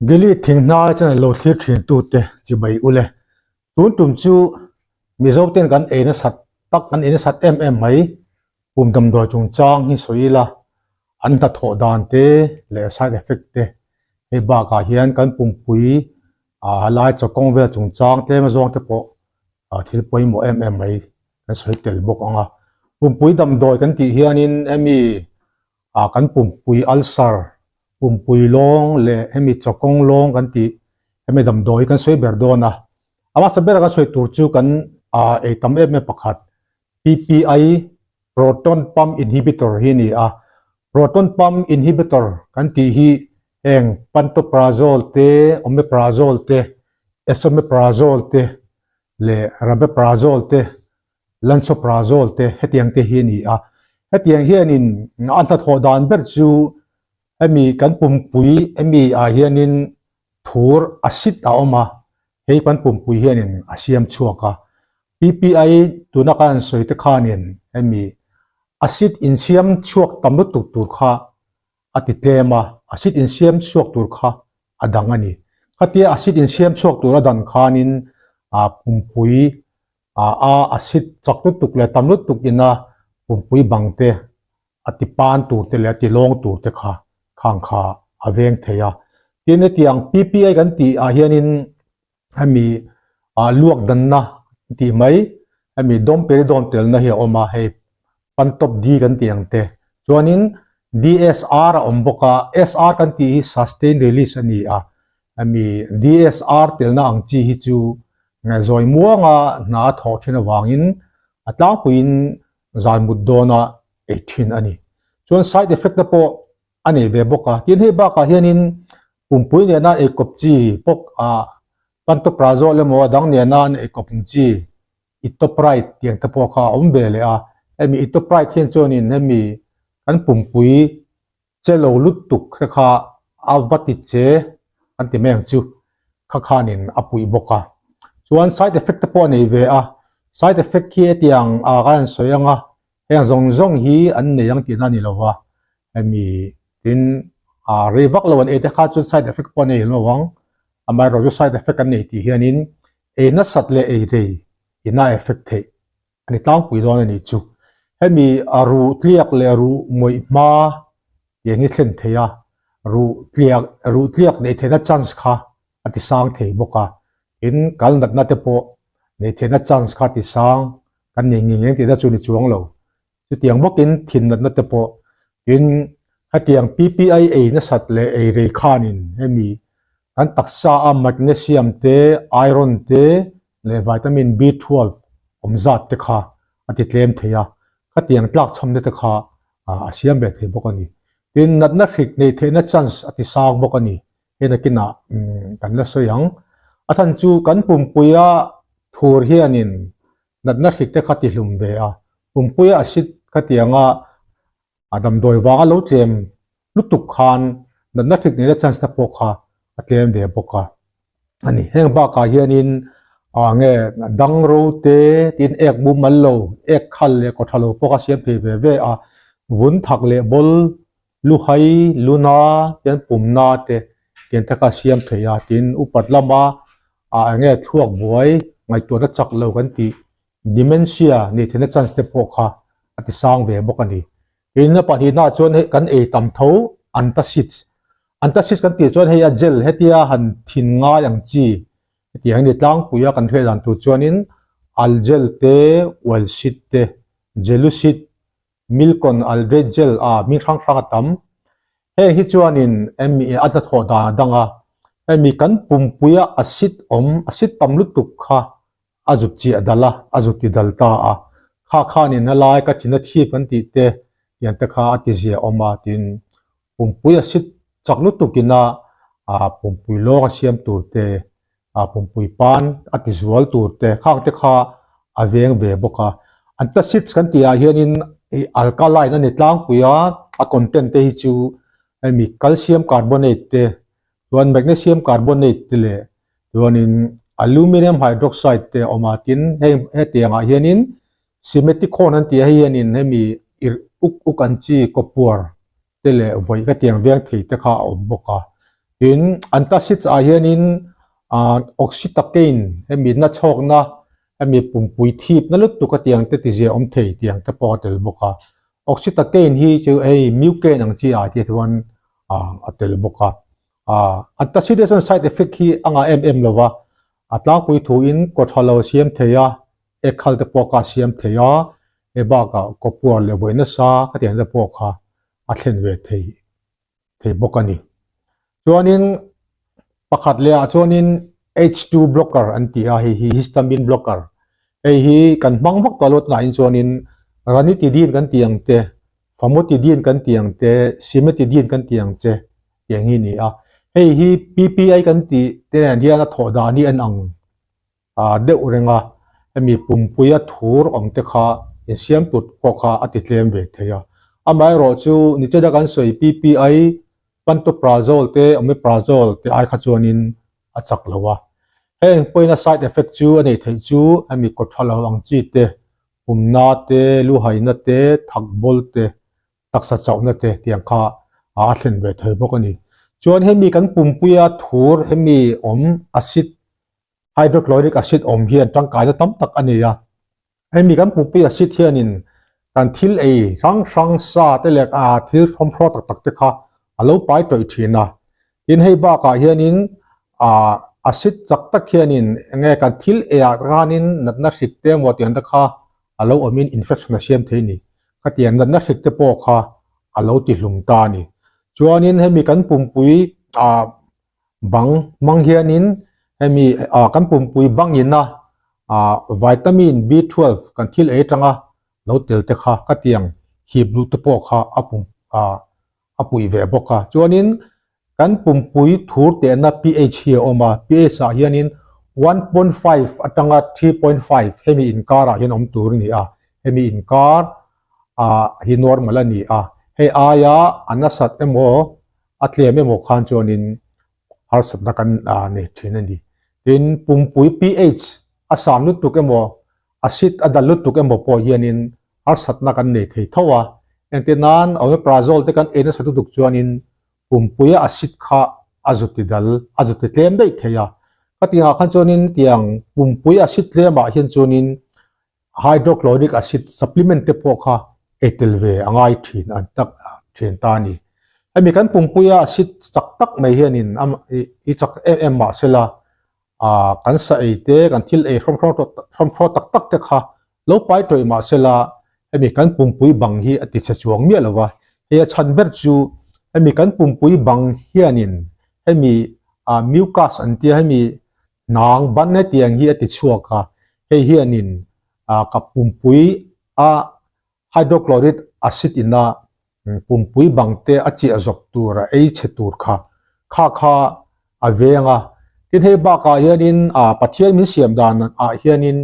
Gilead thinghnai channel lo thlir thin tute chibai ule. Tun tum chu Mizo ten kan ei nasat tak kan ei nasat em em mai pum damdawi chungchang hi sawi ila an hnathawh dan te leh side effect te hei bakah hian kan pumpui ah lai chawkawng vel chungchang tlem azawng te pawh ah thil pawimawh em em mai kan sawi tel bawk ang a. Pumpui damdawi kan tih hianin hemi ah kan pumpui ulcer, pumpui lawng leh hemi chawkawng lawng kan tih hemi damdawi hi kan sawi ber dawn a. A hmasa bera kan sawi tur chu kan ah ei tam em em pakhat PPI, Proton Pump Inhibitor hi a ni a. Proton Pump Inhibitor kan tih hi heng Pantoprazole te, Omeprazole te, Esomeprazole te leh Rabeprazole te, Lansoprazole te hetiang te hi a ni a. Hetiang hianin a hnathawh dan ber chu hemi kan pumpui hemi ah hianin thur acid a awm a, hei kan pumpui hianin a siam chhuak a. PPI tuna ka han sawi te khanin hemi acid insiam chhuak tam lutuk tur kha a ti tlem a, acid insiam chhuak tur kha a dang a ni. Khatia acid insiam chhuak tur a dan khanin pumpui a acid chak lutuk leh tam lutuk ina pumpui bang te a ti pan tur te leh a ti lawng tur te kha khang kha a veng thei a. Tin hetiang PPI kan tih ah hianin hemi ah luak danna tih mai hemi domperidone telna hi a awm a hei pantop D kan tih ang te chuanin DSR a awm bawk a SR kan tih hi sustain release a ni a hemi DSR telna ang chi hi chu zawi muanga hna a thawh thin avangin a tlangpuiin zan mut dawna ei thin a ni. Chuan side effect te pawh a nei ve bawk a, tin hei bakah hianin pumpui nena eikawp chi bawk ah pantoprazole emaw a dang nena an eikawp ang chi itopride tiang te pawh kha a awm ve leh a, hemi itopride hian chuanin hemi kan pumpui che lo lutuk te kha a va ti che an ti mai ang chu kha khanin a puih bawk a, chuan side effect te pawh a nei ve a, side effect khi hetiang ah khan an sawi ang a, heng zawng zawng hi an nei ang tihna a ni lo va, hemi tin ah rei vak lo an ei te kha chuan side effect pawh a nei lo ang, amaherawhchu side effect an nei tih hianin ei nasat leh ei rei ina effect theih a ni tlangpui dawn a nih chu. Hemi a ruh tliak leh ruh mawih hma tiang hi thlen thei a, ruh tliak ruh tliak neih theihna chance kha a ti sang thei bawk a, tin kal natna te pawh neih theihna chance kha a ti sang kan nei ngei ngei tihna chu ni chuang lo. Chutiang bawkin thin natna te pawh tin hetiang PPI ei nasat leh ei rei khanin hemi kan taksa a magnesium te, iron te leh vitamin B12 awm zat te kha a ti tlem thei a, khatiang tlak chhamna te kha a siam ve thei bawk a ni. Tin natna hrik neih theihna chance a ti sang bawk a ni. Hei nakinah kan la sawi ang. A chhan chu kan pumpuia thur hianin natna hrik te kha ti hlum ve a, pumpuia acid khatianga a damdawi vanga lo tlem lutuk khan natna hrik neihna chance te pawh kha a tlem ve bawk a a ni. Heng bakah hianin ah nge dang ro te tin ek mumal lo, ek khal leh kaw tha lo pawh kha siam thei ve ve a, vun thak leh bawl Luhai, Luna tian pumna te tian te kha siam thei a, tin upat lama ah eng nge thluak buai ngaihtuahna chak lo kan tih dementia nih theihna chance te pawh kha a ti sang ve bawk a ni. Tin a pahnihna chuan hei kan ei tam tho antacids, antacids kan tih chuan hei a gel hetia han thin ngai ang chi hetiang hi ni tlangpui a kan hriat dan tur chuanin algel te, oilseed te, gelucid Milkon Aldredgel a hming hrang hrang a tam. Heng hi chuanin emi a hnathawh dan a dang a, hemi kan pumpuia acid awm, acid tam lutuk kha a zut chiah dal a, a zut ti dal ta a. Kha khanin a lai ka thin a thip kan tih te tiang te kha a ti zia awm a, tin pumpui acid chak lutukin a pumpui lawng a siam tur te a pumpui pan a ti zual tur te khang te kha a veng ve bawk a. Antacids kan tih ah hianin ih alkaline a ni tlangpui a, a content te hi chu hemi calcium carbonate te chuan magnesium carbonate te leh chuanin aluminium hydroxide te a awm a, tin heng hetiang ah hianin simeticone an tih ah hianin hemi irh uk uk an chi kawpuar te leh vawi ka tiang veng thei te kha a awm bawk a. Tin, antacids ah hianin oxytocin hemi nachhawkna hemi pumpui thipna lutuk a tiang te tizia awm thei tiang te pawh a tel bawk a. Oxytocin hi chu hei mucaine ang chi ah te chuan a tel bawk a. Antacid hi chuan side effect hi a ngah em em lo va, a tlangpui thuin kaw tha lo a siam thei a, ek khal te pawh kha a siam thei a, hei bakah kaw puar leh vawi nasa ka tiang te pawh kha a thlen ve thei thei bawk a ni. Chuanin pakhat leh ah chuanin H2 blocker an ti a, hei hi histamine blocker. Hei hi kan hmang vak tawh lo tunah chuanin ranitidine kan tih ang te, famotidine kan tih ang te, cimetidine kan tih ang che tiang hi a ni a. Hei hi PPI kan tih te nen hian a thawh dan hi an ang deuh reng a, hemi pumpuia thur awm te kha insiam tut pawh kha a ti tlem ve thei a. Amaherawh chu nichina kan sawi PPI, Pantoprazole te Omeprazole te ai kha chuanin a chak lo a. Heng pawhin a side effect chu a nei theih chu hemi kaw tha lo ang chi te, pumna te, luhaina te, thakbawl te, taksa chauhna te tiang kha a thlen ve thei bawk a ni. Chuan hemi kan pumpuia thur hemi awm acid Hydrochloric acid awm hian tangkaina tam tak a nei a. Hemi kan pumpi acid hianin kan thil ei hrang hrang sa te leh a thil thawmhnaw tak tak te kha a lo pai tawih thin a. Tin hei bakah hianin ah acid chak tak hianin enge kan thil ei ah khanin natna hrik te emaw tiang te kha a lo awmin infection a siam thei a ni. Khatiang natna hrik te pawh kha a lo ti hlum ta a ni. Chuanin hemi kan pumpui ah Bang hmang hianin hemi ah kan pumpui bangina ah vitamin B12 kan thil ei atanga lo tel te kha ka tiang hip luh te pawh kha a pum ah a puih ve bawk a. Chuanin kan pumpui thur tehna pH hi a awm a, pH ah hianin 1.5 atanga 3.5 hemi inkarah hian awm tur a ni a, hemi inkar ah hi normal a ni a, hei aia a nasat emaw a tlem emaw khan chuanin harsatna kan nei thin a ni. Tin, pumpui pH a san lutuk emaw, acid a dal lutuk emaw pawh hianin harsatna kan nei thei tho a. Engtin nan omeprazole te kan ei nasa lutuk chuanin pumpuia acid kha a zu ti dal, a zu ti tlem daih thei a. Khatiangah khan chuanin tiang pumpui acid tlemah hian chuanin Hydrochloric acid supplement te pawh kha ei tel ve a ngai thin an tak thin ta a ni. Hemi kan pumpuia acid chak tak mai hianin a i chak em em mah sela ah kan sa ei te kan thil ei hrawm hrawm hrawm hraw tak tak te kha lo pai tawih mah sela hemi kan pumpui bang hi a ti chhe chuang miah lo va. Hei a chhan ber chu hemi kan pumpui bang hianin hemi ah mucus an tia hemi Hnang ban hetiang hi a ti chhuak a, hei hianin ka pumpui a hydrochloric acid ina pumpui bang te a chiah zawk tur a ei chhe tur kha kha kha a veng a. Tin hei bakah hianin Pathian min siam dan ah hianin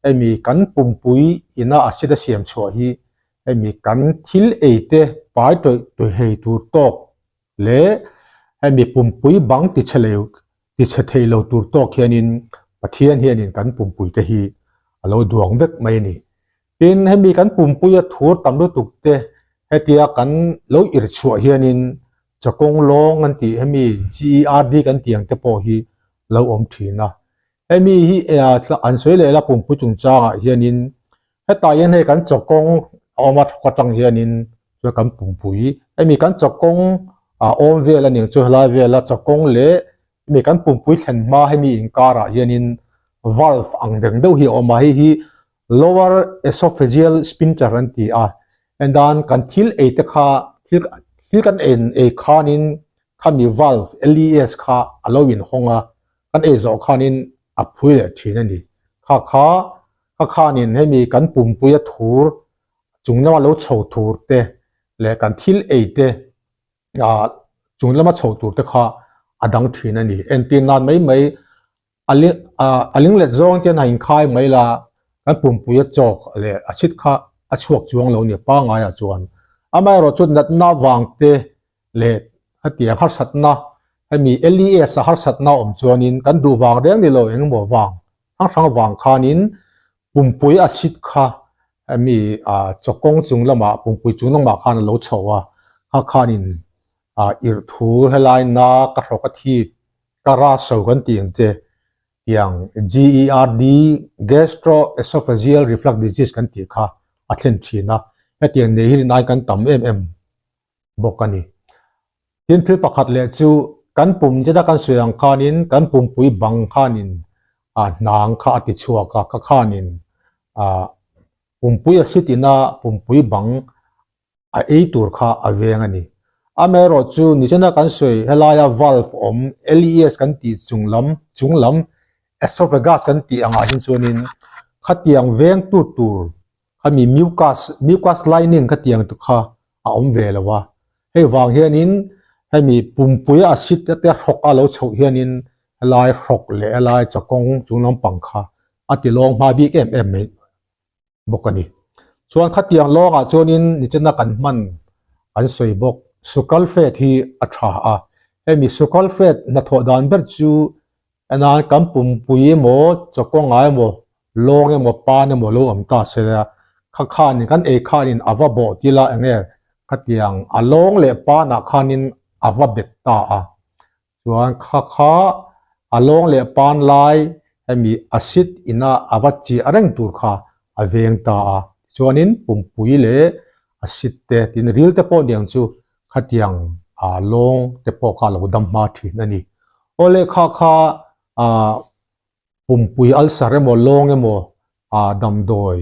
hemi kan pumpui ina acid a siam chhuah hi hemi kan thil ei te pai tawih tawih hei tur tawk leh hemi pumpui bang ti chhe leh ti chhe thei lo tur tawk hianin Pathian hianin kan pumpui te hi a lo duang vek mai a ni. Tin, hemi kan pumpuia thur tam lutuk te hetia kan lo irh chhuah hianin chakawng lawng an tih hemi GERD kan tih ang te pawh hi lo awm thin a. Hemi hi an sawi leh la pumpui chungchangah hianin hetah hian hei kan chakawng a awm a thawk atang hianin chuan kan pumpui hemi kan chakawng a awm vel a ning chu helai vela chakawng leh hemi kan pumpui thlen hma hemi inkarah hianin valve ang deng deuh hi a awm a hei hi lower esophageal sphincter an ti a endan kan thil ei te kha thil thil kan en ei khanin khami valve L_E_S kha a lo inhawng a kan ei zawh khanin a phui leh thin a ni kha kha kha khanin hemi kan pumpuia thur chung lama lo chho tur te leh kan thil ei te ah chung lama chho tur te kha a dang thin a ni. Entir nan mai mai a ling ah a ling let zawng te hian a inkhai mai la kan pumpui a chawk leh a chhit kha a chhuak chuang lo a ni pangai ah chuan. Amaherawh chu natna vang te leh hetiang harsatna hemi L_E_S a harsatna awm chuanin kan duh vang reng ni lo engemaw vang hrang hrang vang khanin Pumpui a chhit kha hemi ah chawkawng chung lamah pumpui chung lamah khan a lo chho a, kha khanin Ah irh thu helai na ka hrawk a thip ka ra so kan tih ang che tiang GERD, Gastro Esophageal Reflux Disease kan tih kha a thlen thin a, hetiang nei hi rinai kan tam em em bawk a ni. Tin thil pakhat leh chu kan pum zeta kan sawi ang khanin kan pumpui bang khanin ah hnang kha a ti chhuak a, ka khanin ah pumpui a sit ina pumpui bang a ei tur kha a veng a ni. Amaherawh chu nichina kan sawi helaia valve awm LES kan tih chung lam chung lam esophagus kan tih angah hin chuanin khatiang vengtu tur khami mucus mucus lining khatiang te kha a awm ve lo a. Hei vang hianin hemi pumpui a acid te hrawk a lo chhoh hianin helai hrawk leh helai chawkawng chung lampang kha a ti lawng hma bik em em mai. bawk a ni. Chuan khatiang lawngah chuanin nichina kan hman an sawi bawk Sucralfate hi a tha a, hemi Sucralfate hnathawh dan ber chu enan kan pumpui emaw chawkawnga emaw lawng emaw pan emaw lo awm ta se la, kha khanin kan ei khanin a va bawh til a enge khatiang a lawng leh panah khanin a va bet ta a, Chuan kha kha a lawng leh pan lai hemi acid ina a va chiah reng tur kha a veng ta a, tichuanin pumpui leh acid te tin ril te pawh niang chu khatiang a lawng te pawh kha a lo dam hma thin a ni. Awle kha kha ah pumpui ulcer emaw lawng emaw ah damdawi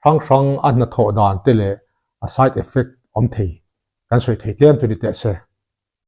hrang hrang a hnathawh dan te leh a side effect awm thei kan sawi thei tlem chu ni teh se.